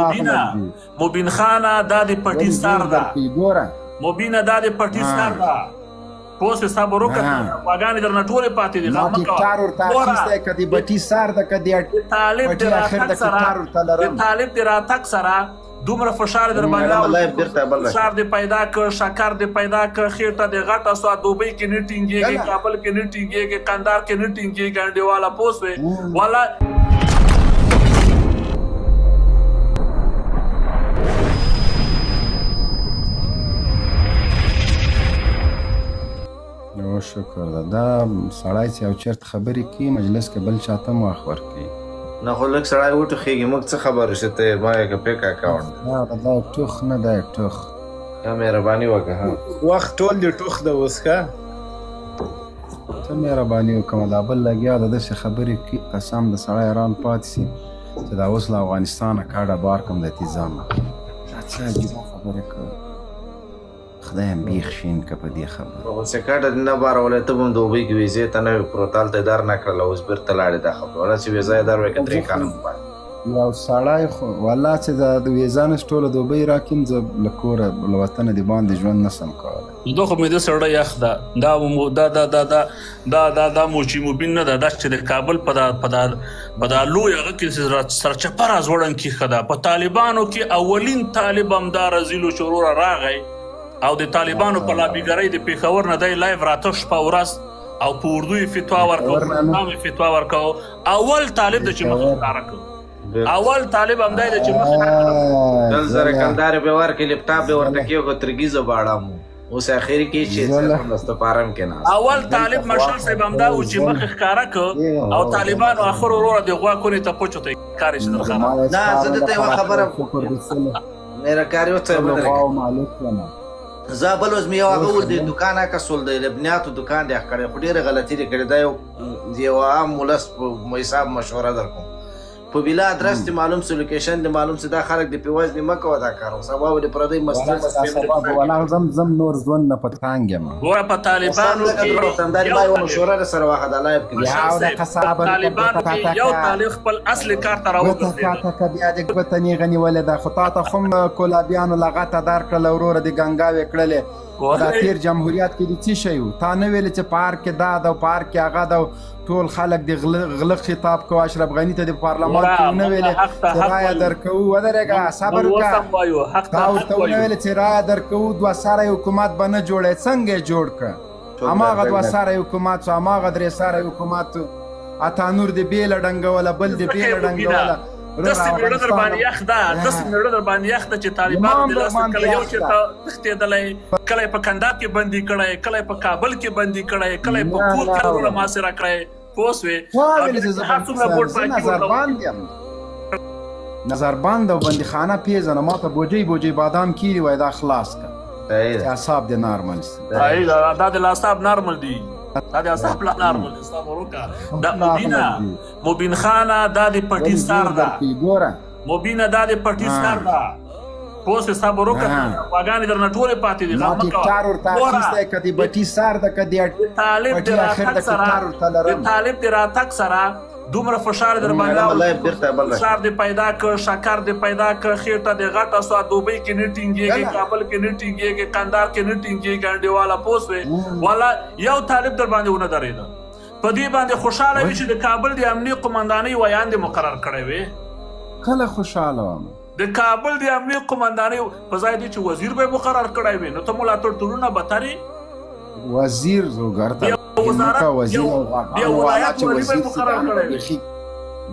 مبینه دي. مبین خانه دا د پټي ولې سر زور ده. درکوي ګوره. مبینه دا د پټي سر ده. پوه شوې صبر وکړه ها. غواګانې درنه ټولې پاتې دي ما غم مه کوه. ټیکټار ورته ګوره اخیستی که د بټي سر ده که د د طالب د بټي اخر راتګ ده سره ټیکټار ورته د لرم. طالب د راتګ سره دومره فشار در باندې میډم لایف بیرته بل راکړه. فشار دې پیدا کړ، شکر دې پیدا کړ، خېټه دې غټه سوه، دوبۍ کې نه ټینګېږي، کله؟ کابل کې نه ټینګېږي، کندهار کې نه ټینګېږي، انډیواله پوه سوې والا. یو شکر ده دا سړی چې یو چرت خبرې کوي مجلس کې بل چاته هم وخت ورکوي. نه خو لږ سړی وټوخېږي، موږ څه خبر یو چې ته یې ما یې که فیک اکاونټ دی. دا دا ټوخ نه دی ټوخ. ښه مهرباني وکړه ها. وخت ټول دې ټوخ ده اوس ښه. څه مهرباني وکړم دا بل لګیا ده داسې خبرې کوي قسم د سړی حیران پاتې سي چې دا اوس له افغانستانه کډه بار کوم د تیزامه دا څه عجیبه خبرې کوي. خدای هم بیخ شین که په دې خبره. خو چې کډه دې نه بارولی ته به هم دوبۍ کې ویزې ته نه وې پروت هلته یې در نه کړله اوس بیرته لاړې دا خبره ولا چې ویزه یې در وای که 3 کاله مو پاتې. یو سړی خو والله چې دا د ویزه نش ټوله دوبۍ راکیم زه له کوره له وطنه د باندې ژوند نسم کولی. دا خو مې د سړی یخ ده دا دا دا دا دا دا دا دا موچي مبین نه ده دا چې د کابل په دا په دا په دا لوی هغه کې سرچپه را ځوړند کیښه ده په طالبانو کې اولین طالب هم دا رزیلو چې وروره راغی او د طالبانو په لابیګرۍ د پېښور نه دی live راته شپه ورځ او په اردو یې فتوا ورکاو په اسلام یې فتوا ورکاو اول طالب د چې مخ ښکاره کړ اول طالب هم دی چې مخ 10,000 کلدارې به ورکړي لپټاپ به ورته کېښود ترګیزو باړم اوس اخري کې چې سمدسته فارم کې ناست اول طالب مشال صاحب همدا و چې مخ ښکاره ک او طالبانو اخر وروره د غوا کونې ته پوچو ته کار شي درخانه. نه زه دته یو خبره میرا کار یو څه ودرېږه. زه بل ورځ مې یو هغه ول د دکان هکه سول د لبنیاتو دکان دی کړی خو ډېره غلطي دې کړې. دا یو عام ولس په حساب مشوره درکوم، په بلا ادرس دې معلوم سو، لوکیشن دې معلوم سو، دا خلک دې په وزن مه کوه دا کار. سبا به دې پردۍ مستې مستې ولا زم زم نور ژوند نه په تنګ یم. ګوره په طالبانو کې ما یوه مشوره در سره واخله دا live کې. یو د قصابه طالبانو کې یو طالب خپل اصلي کار ته راوګرځېده. ګوته بیا دې ګوته نیغه نیولې ده، خو تا ته خو هم کولابیانو لغته درکړله وروره، دې ګنګاوې کړلې. دا تیر جمهوریت کې دې څه شی و؟ تا نه ویلې چې پارک کې دا ده او پارک کې هغه ده، ټول خلک د غله خطاب کوه. اشرف غني ته د پارلمان کې ونه ویلې چې رایه درکوو؟ ودرېږه، صبر وکړه. تا ورته ونه ویلې چې رایه درکوو، دوه سری حکومت به نه جوړی؟ څنګه یې جوړ کړ؟ هماغه دوه سری حکومت سو، هماغه درې سری حکومت. عطا نور دې بېله ډنګوله، بل دې بېله ډنګوله. داسې میړه در باندې یخ ده، داسې میړه در باندې یخ ده چې طالبانو د لاسه کله یو چېرته تښتېدلی، کله یې په کندهار کې بندي کړی، کله یې په کابل کې بندي کړی، کله یې په کور کې وروره محاصره کړی، پوه سوې؟ هر څومره بوټ پاکي ورته نظر بند او بندیخانه پیژنه. ما ته بوجۍ بوجۍ بادام کیری وای، دا خلاص که چې اعصاب دې نارمل سي. دا د اعصاب نارمل دي، دا د اعصاب لا نارمل دي. صبر وکړه. دا مبینه مبین خانه دا د پټي سر ده. ګوره مبینه دا د پټي سر ده، پوه سې؟ صبر وکړه، غواګانې درنه ټولې پاتې دي. غم مه کوه. ټیکټار ورته اخیستی که د بټي سر ده که د طالب د راتګ سره د طالب د راتګ سره دومره فشار در باندې فشار دې پیدا کړ، شکر دې پیدا کړ، خېټه دې غټه سوه، دوبۍ کې نه ټینګېږي، کابل کې نه ټینګېږي، کندهار کې نه ټینګېږي، انډیواله پوه سوې؟ والا یو طالب در باندې ونه درېده. په دې باندې خوشحاله وي چې د کابل د امنیې قومندانۍ ویاند مقرر کړی وي؟ کله خوشحاله وم؟ د کابل د امنیې قومندانۍ په ځای دی چې وزیر به مقرر کړی وي، نو ته ملا تر ټولو بتر یې. وزیر زوګر ته وزیر او ولایت والي به مقرر کړی وي.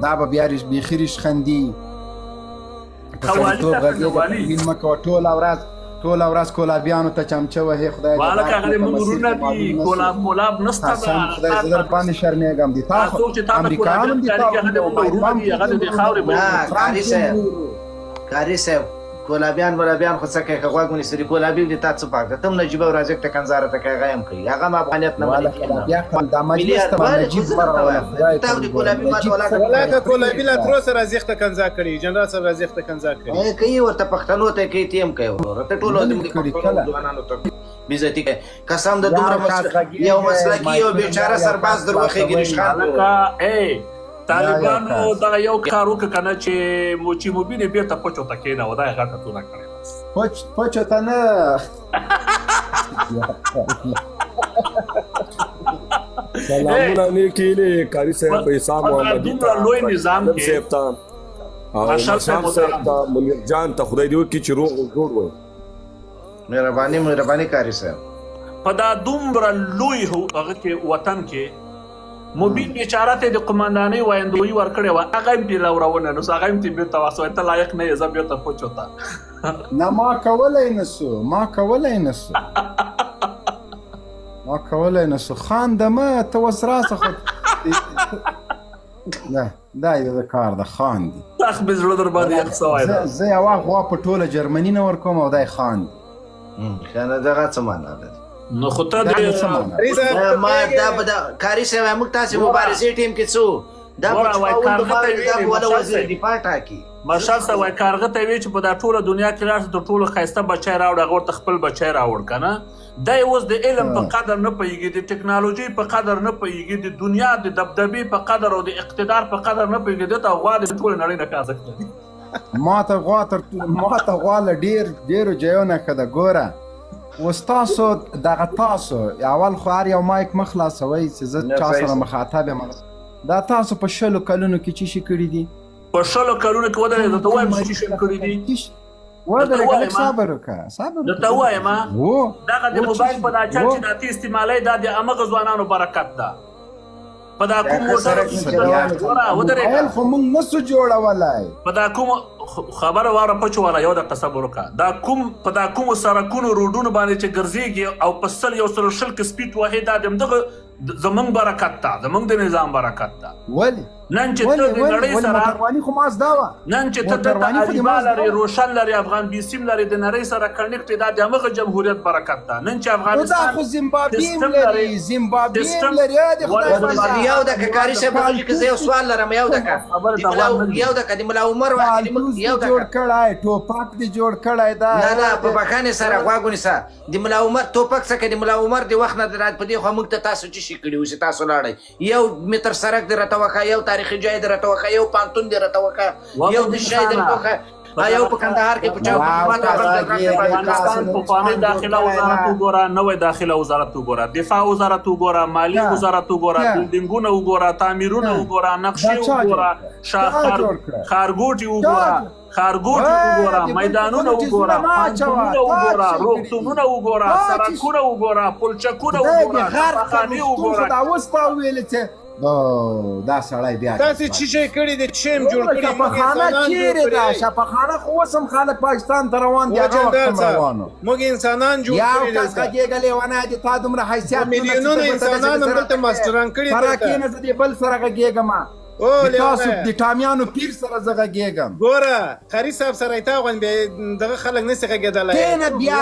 دا به بیا بیخي ریشخندي په سړیتوب غږېږه مه کوه. ټوله ورځ ټوله ورځ کولابیانو ته چمچه وهې. خدای دې والکه هغه موږ وروڼه دي، کولاب مولاب نشته. قسم خدای زه در باندې شرمېږم. دي تا خو امریکایان هم دي، تا هغه د موږ وروڼه دي، هغه د خاورې. قاري صاحب، قاري صاحب، کولابیان مولابیان خو څه کوي؟ که غوږ ونیسي کولابي دي تا څه پاک ده؟ ته هم نجیب او رازق ته کنځاره ته کوي، هغه هم کوي، هغه هم افغانیت نه مني. بیا خپل دا مجلس ته نجیب مراوله. خدای ته دې کولابي ماته ولاکه. ولاکه کولابي لا تر اوسه رازق ته کنځا کړي، جنرال صاحب رازق ته کنځا کړي. کوي ورته، پښتنو ته کوي، ته هم کوي وروره. ته ټول زموږ پښتنو ځوانانو ته بېعزتي کوي. قسم د دومره یو مسلکي یو بیچاره سرباز در وخېږي رشخان. ای طالبانو دغه یو کار وکړ کنه چې موچي مبین یې بیرته پچو ته کېناوه، دا یې غټه توره کړې بس. پچ پچو ته نه. سلامونه نیکې هیلې قاري صاحب عیسی محمدي ته، لوی نظام کې صاحب ته او مشال صاحب ته، منیر جان ته، خدای دې وکړي چې روغ او جوړ وي. مهرباني مهرباني قاري صاحب. په دا دومره لوی هغه کې وطن کې مبین بیچاره ته د قومندانۍ ویندویي ورکړې وه، هغه هم پرې لورونه نو هغه هم ترې بېرته واخیسته، ته لایق نه یې، زه بېرته پوچو ته. نه ما کولی نسو، ما کولی نسو، ما کولی نسو. خان د مه ته اوس راسه، خو دا دا یې د کار د خان دی. سخت مې زړه در باندې یخ سوی ده. زه یوه غوا په ټوله جرمني نه ورکوم او دی خان دی. کنه دغه څه معنا لري؟ نو خو ته د ما دا به د قاري صاحب موږ تاسې مبارزې ټیم کې څو دا ګوره وای کارغه ته ویلې ولا وزیر دفاع ټاکي. مشال صاحب وای کارغه ته وی چې په دا ټوله دنیا کې راشه تر ټولو ښایسته بچی راوړ، هغه ورته خپل بچی راوړ که نه. دی اوس د علم په قدر نه پوهېږي، د ټکنالوژۍ په قدر نه پوهېږي، د دنیا د دبدبې په قدر او د اقتدار په قدر نه پوهېږي. ده ته غوا د ټولې نړۍ نه ښه ارزښت لري. ما ته غوا تر ما ته غوا له ډېر ډېرو ځایو نه ښه ده. ګوره اوس تاسو دغه تاسو اول خو هر یو مایک مه خلاصوئ چې زه چا سره مخاطب یم. دا تاسو په 20 کلونو کې څه شي کړي دي؟ په 20 کلونو کې ودرېږه، درته وایم چې څه شي کړي دي. ودرېږه لږ صبر وکړه، صبر وکړه. درته وایم دغه د موبایل په دا چل چې دا تی استعمالوي دا د همغه ځوانانو برکت ده. په دا کوم موټر ودرېږه خو موږ نه سو جوړولای. په دا کوم خبره واوره پچو والا، یو دقیقه صبر وکړه. دا کوم په دا کومو سړکونو روډونو باندې چې ګرځېږي او په 100 120 کې سپیډ وهي دا د همدغه زمونږ برکت ده، زمونږ د نظام برکت ده. ولې نن چې ته د نړۍ سره موټرواني خو ما زده وه، نن چې ته دلته اریبا لرې، روشن لرې، افغان بیسیم لرې، د نړۍ سره کنیکټ دا د همغه جمهوریت برکت ده. نن چې افغانستان خو زیمبابوې هم لري، زیمبابوې هم لري. یو دقیقه قاري صاحب زه یو سوال لرم. یو دقیقه یو دقیقه د ملا عمر یو جوړ کړی ټوپک دې جوړ کړی دا. نه نه په بخښنې سره غوږ ونیسه. د ملا عمر ټوپک څخه د ملا عمر د وخت نه په دې خوا موږ ته تاسو څه شي کړي وو چې تاسو لاړئ؟ یو متر سړک دې راته وښیه، یو تاریخي ځای دې راته وښیه، یو پانتون دې راته وښیه، یو د شی دې راته وښیه، یو په کندهار کې په چا افغانستان پخوانی داخله وزارت وګوره، نوی داخله وزارت وګوره، دفاع وزارت وګوره، مالي وزارت وګوره، بلډینګونه وګوره، تعمیرونه وګوره، نقشې وګوره، ښارګوټي وګوره، ښارګوټي وګوره، میدانونه وګوره، پوهنتونونه وګوره، روغتونونه وګوره، سړکونه وګوره، پلچکونه وګوره، شفاخانې وګوره. دا اوس تا وویل چې دا سړی بیا تاسو څه شي کړي دي؟ چې هم جوړ کړي؟ شفاخانه چیرې ده؟ شفاخانه خو اوس هم خلک پاکستان ته روان دي، هغه وخت هم روانو. موږ انسانان جوړ کړي یو کس غږېږه لیونی دي، تا دومره حیثیت میلیونونه انسانان هم دلته ماسټران کړي. فرا کښېنه، زه دې بل سره غږېږم. تاسو د ټامیانو پیر سره زه غږېږم. ګوره قاري صاحب سره تا غوندې دغه خلک نه سي غږېدلی. کښېنه بیا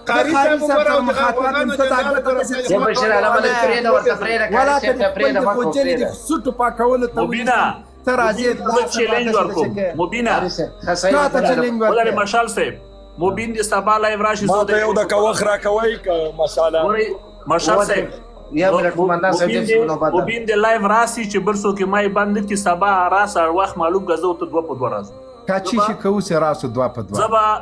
قاري صاحب وګوره او ولا ته د خپل د خوجلې د سوټو پاکولو ته مبینه ته راځې. زه چیلنج ورکوم مبینه، تا ته چیلنج ورکوم. مشال صاحب مبین دې سبا لایو راشي. ما ته یو دقیقه وخت راکوئ که مشاله؟ مشال صاحب یا منټ قومندان صاحب مبین دې لایو راسي چې بل څوک ما یې بند کړي. سبا راسه، وخت معلوم که زه ورته 2 په 2 راځم. که چی شي کوو سي راسو 2 په 2.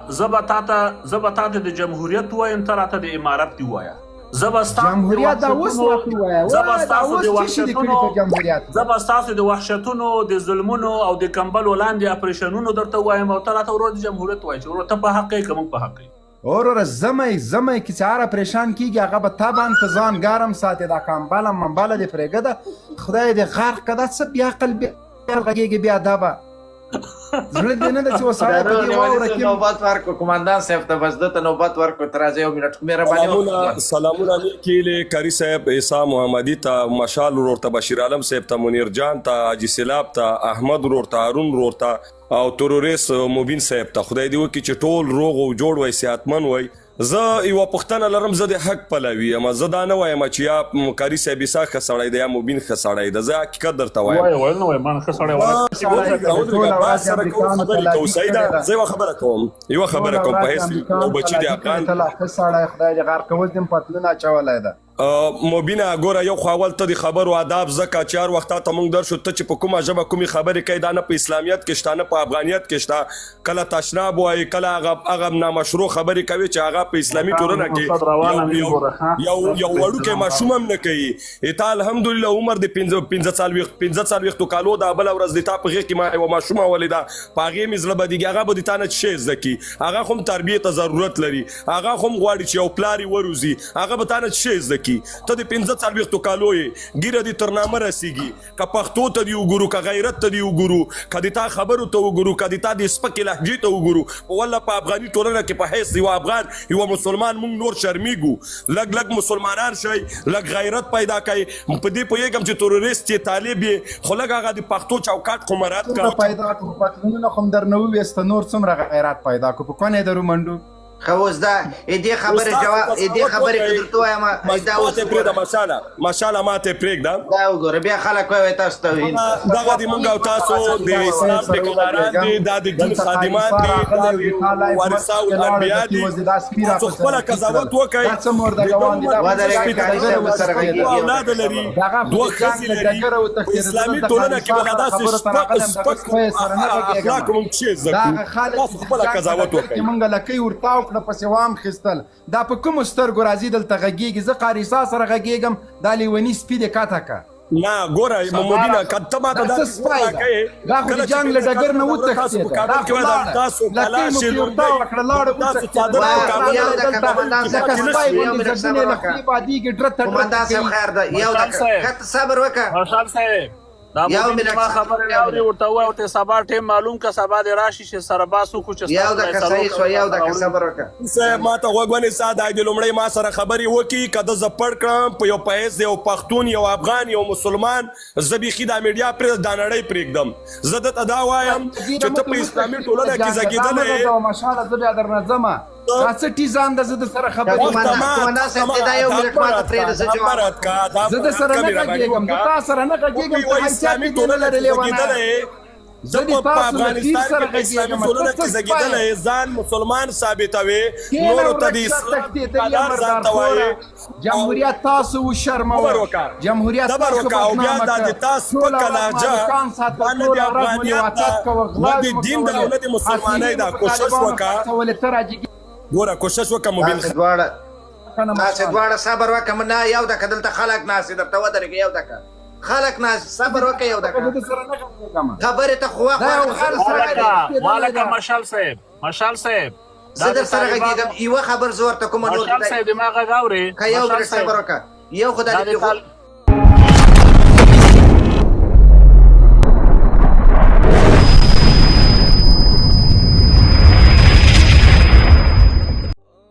زه به تاته د جمهوریت وایم، ته راته د امارت دی وایه. زه به جمهوریت دا اوس راته ووایه. زه به ستاسو د وحشتونو، زه به ستاسو د وحشتونو، د ظلمونو او د کمبلو لاندې اپریشنونو درته وایم، او ته راته ورور د جمهوریت وایه چې ورور ته په حق یې که موږ په حق یې. وروره زمی کې چې هره پریشان کېږي هغه به طبعا په ځان ګرم ساتي. دا کمبله ممبله دې پرېږده، خدای دې غرق که دا څه بې عقل بې غږېږي بې ادبه. زړه دې نه ده چې اوس سړی په دې واوره کې نوبت ورکړو قومندان صاحب ته، بس ده ته نوبت ورکړو. ته راځه یو منټ مهرباني. سلامونه نیکې قاري صاحب عیسی محمدي ته، مشال ورور ته، بشیر عالم صاحب ته، منیر جان ته، حاجي سیلاب ته، احمد ورور ته، هارون ورور ته او تروریست مبین صاحب ته. خدای دې وکړي چې ټول روغ او جوړ وای، صحتمن وای. زه یوه پوښتنه لرم، زه د حق پلوي یم. زه دا نه وایم چې یا قاري صاحب عیسی ښه سړی دی یا مبین ښه سړی دی، زه حقیقت درته وایم. زه یوه خبره کوم، یوه خبره کوم په حیث یو بچي د افغان. ښه سړی خدای دې غرق کول دې پتلون اچولی ده. مبینه ګوره یو خو اول ته د خبرو آداب زده که چې هر وخت تاته مونږ درشو ته چې په کومه ژبه کومې خبرې کوي دا نه په اسلامیت کې شته نه په افغانیت کې شته کله تشناب وایي کله هغه هغه نامشروع خبرې کوي چې هغه په اسلامي ټولنه کې یو یو یو وړوکی ماشوم هم نه کوي اته الحمدلله عمر د 15 45 کالو دا بل ورځ د تا په غیږ کې ما یوه ماشومه ولیده په هغې مې زړه بدیږي هغه به د تا نه څه شی زده کړي هغه خو هم تربیې ته ضرورت لري هغه خو هم غواړي چې یو پلار یې وروزي هغه به تا نه څه شی زده کړي ته د 45 کالو یې ږیره دې تر نامه رسیږي که پښتو ته دې وګورو که غیرت ته دې وګورو که د تا خبرو ته وګورو که د تا د سپکې لهجې ته وګورو په والله په افغاني ټولنه کې په حیث یوه افغان یوه مسلمان مونږ نور شرمیږو لږ لږ مسلمانان شئ لږ غیرت پیدا کړئ په دې پوهیږم چې تروریست یې طالب یې خو لږ هغه د پښتو چوکاټ خو مراعت څومره کړه. پیدا کړو پتلونونه خو هم درنه وویسته نور څومره غیرت پیدا کړو په کونه یې درو منډو. خو اوس دا دې خبرې استاد جواب دې قضاوت خبرې که وکړئ درته وایم دا اوس ماته پرېږده مشاله مشاله ماته پرېږده دا وګوره بیا خلک وایي تاسو توهین دغه د مونږ او تاسو د اسلام ټیکداران دي دا د دین خادمان دي دا د ورثه الانبیا دي تاسو خپله قضاوت وکړئ اولاد لري دوه ښځې لري په اسلامي ټولنه کې به داسې سپک سپک اخلاق مونږ څه زده کړو تاسو خپله قضاوت وکړئ. مونږ لکۍ ورتاو کړه پسې وام خستل دا په کومو سترګو راځي دلته غږیږي زه قاری عیسی سره غږیږم دا لیوني سپي دې کته که. نه ګوره مبینه که ته ماته دا دا څه سپی ده دا خو د جنګ له ډګر نه وتښتېده دا خو لاړه لکۍ مو پرې ورتاوه کړه لاړه وتښتېده لکه سپی غوندې ځګونه یې له خولې بادېږي ډرته ډرته کوي. مشال صاحب صبر وکړه مشال صاحب دا یو مبین منټ ما صبر خبرې یو نه اوري منټ ورته ووایه ورته سبا ټیم معلوم که سبا دې راشي چې سره باس وکړو چې یو ستاسو دقیقه فیصله صحیح وکړو شو یو تاسو دقیقه راوړي صبر وکړه صاحب ما ته غوږ ونیسه دا دې لومړی ما سره خبرې وکړي که ده زه پړ کړم په یو په حیث د یو پښتون یو افغان یو مسلمان زه بیخي دا میډیا پرېږدم دا نړۍ پرېږدم زه ده ته دا وایم ږیره چې ته مو ته په اسلامي وتښتېده ټولنه کې جنګه دا مه زږېدلی یې غږوه مشاله زه بیا درنه ځمه دا څه ټیزان ده زه در سره خبرې وخته کوم ما قومندان تخته صاحب ما دا یو دا منټ ما ته مراد کا پرېږده زه دا جواب مراد ورکوم کا دا زه در مراد سره کا نه مهرباني غږېږم زه وکړه تا سره نه په غږېږم یوه ته حیثیت اسلامي دې نه ټولنه لرې کې لیونیه زږېدلی یې زه زه دې په تاسو له پیر افغانستان سره کې په اسلامي غږېږم ته ټولنه څه کې سپی زږېدلی یې ځان مسلمان ثابتوې کېنه نورو ته ورک د شه اسلام تښتېدلې ټیکادار ځان ته مردارخوره وایې او جمهوریت تاسو وشرموه صبر وکړه جمهوریت صبر تاسو وکړه او بیا بدنامه دا کړ د تا ټوله سپکه ورځ لهجه مالکان ساتل دا نه د ټوله ورځ مو افغانیت لیواطت ده کوه نه غلاوې د مو دین ده او کولې نه د مسلمانۍ اسلحې ده مو په کوشش طالبانو وکړه خرڅولې ته راجګي ګوره کوشش وکړه مبین تاسو دواړه کنه تاسو مشاله دواړه صبر وکړه نه یو دقیقه دلته خلک ناست دي درته ودرېږه یو دقیقه خلک ناست صبر وکړه یو زه دقیقه د سره نه غږېږم خبرې ته خو وخت دا یو ورکړه غر زه سړی درسره دی غږېږم تښتېدلی والکه ده مشال صاحب مشال صاحب زه دا د درسره طالبانو غږېږم یوه خبر زه ورته کوم نور مشال صاحب د ما غږ اوري که یو مشال منټ صاحب صبر وکړه یو خو دا دا د د پیغور طال